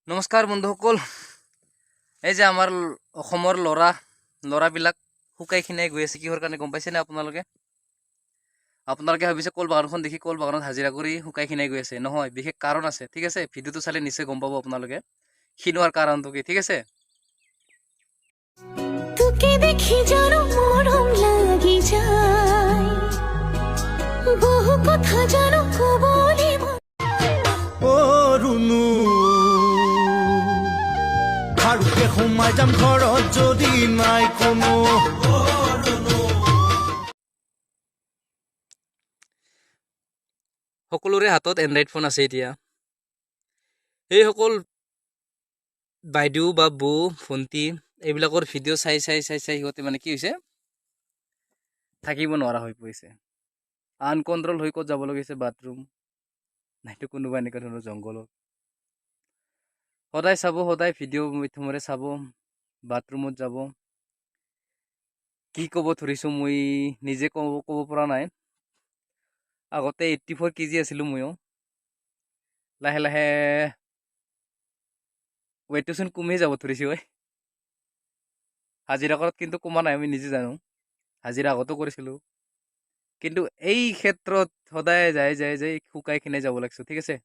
নমস্কাৰ বন্ধুসকল। এই যে আমাৰ অসমৰ ল'ৰাবিলাক শুকাই খিনাই গৈ আছে, কিহৰ কাৰণে গম পাইছেনে আপোনালোকে? আপোনালোকে ভাবিছে কল বাগানখন দেখি কল বাগানত হাজিৰা কৰি শুকাই খিনাই গৈ আছে। নহয়, বিশেষ কাৰণ আছে, ঠিক আছে? ভিডিঅ'টো চালে নিশ্চয় গম পাব আপোনালোকে ক্ষীণোৱাৰ কাৰণটো কি, ঠিক আছে? তোকে দেখি জানো মৰম লাগি যায়, বহু কথা জানো কবলে মন। অ ৰুণু, খাৰুকে সোমাই যাম ঘৰত যদি নাই কোনো। সকলোৰে হাতত এণ্ড্ৰইড ফোন আছে এতিয়া। সেইসকল বাইদেউ বা বৌ, ভণ্টি এইবিলাকৰ ভিডিঅ' চাই চাই চাই চাই সিহঁতে মানে কি হৈছে, থাকিব নোৱাৰা হৈ পৰিছে। আনকণ্ট্ৰল হৈ ক'ত যাব লাগিছে, বাথৰুম নাইতো কোনোবা এনেকুৱা ধৰণৰ জংঘলত। সদায় চাব, সদায় ভিডিঅ' মাধ্যমেৰে চাব, বাথৰুমত যাব। কি ক'ব ধৰিছোঁ মই নিজে ক'ব পৰা নাই। আগতে 84 কেজি আছিলোঁ ময়ো। লাহে লাহে ৱেইটটোচোন কমি যাব ধৰিছে ঐ। হাজিৰা কৰাত কিন্তু কমা নাই, আমি নিজে জানো। হাজিৰা আগতো কৰিছিলোঁ, কিন্তু এই ক্ষেত্ৰত সদায় যাই যাই যাই শুকাই খিনাই যাব লাগিছোঁ, ঠিক আছে?